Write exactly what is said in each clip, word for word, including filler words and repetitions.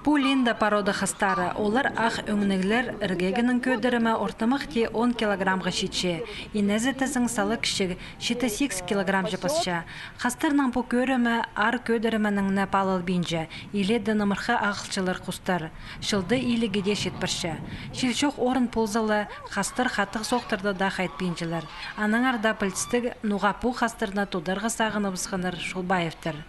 Пу линда порода хастары, олар ах ӧңніглер, іргегінің кӧдірімі ортымах тее он килограммға читче. Инезі тізең сала кічіг, читі-сигіс килограммҷа пасча. Хастарның пу кӧрімі аар кӧдірімінең не палалбинча, илееде нымырхы ағылчалар хустар. Чылда илігі дее чит парча. Чил чох орын полза ла, хастар хатығ соохтарда даа хайтпинчалар. Аннаңар даа пілдістіг, ноға пу хастарны тударға сағыныбысханнар Шулбаевтар.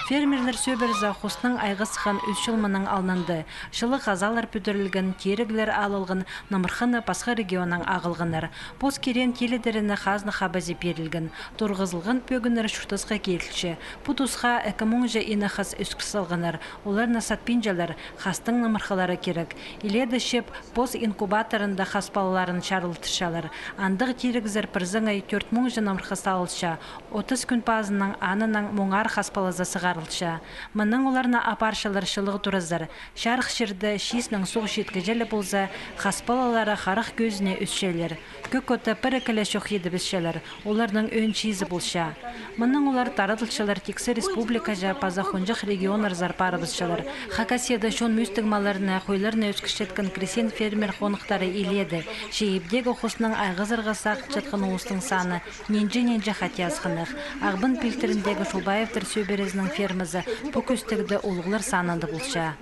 Фермерлер сӧбірезі хустың айғасхан ӱс чыл мының алнында. Чылығ хазаалар пӱдірілген, тиріглер алылған, нымырхыны пасха регионнаң ағылғаннар. Пос киреен тилідеріне хазна хабазы пирілген. Турғызылған пӧгіннер чуртасха килче. Пу тусха ікі муңҷа ине хас ӧскір салғаннар. Оларны сатпинчалар, хастың нымырхылары кирек. Илееде чіп, пос инкубаторында хас палаларын чарылтырчалар. Андағ тирігзер пір саңай тӧрт муңҷа нымырха салылча. Отыс кӱн пазынаң аннаң муңар хас палазы сығарылча. Мыннаң оларны апарчалар чылығ туразар. Чарых чирде чииснің суғ читкіҷе ле полза, хас палалары харах кӧзіне ӧсчелер. Кӧк отты пір-ікі ле чох идібісчелер, оларның ӧӧн чиизі полча. Мыннаң олар тарадылчалар тиксі республикаҷа паза хонҷых регионнарзар парыбысчалар. Хакасияда чон мӱстіг малларны, хойларны ӧскірчеткен крестьян-фермер хоныхтары илееде. Че ибдегі хустың айғазарға сағынчатхан улустың саны нинҷе-нинҷе хати асхынах. Ағбан пилтіріндегі Шулбаевтар сӧбірезінің фермазы пу кӧстегде улуғлар санында полча.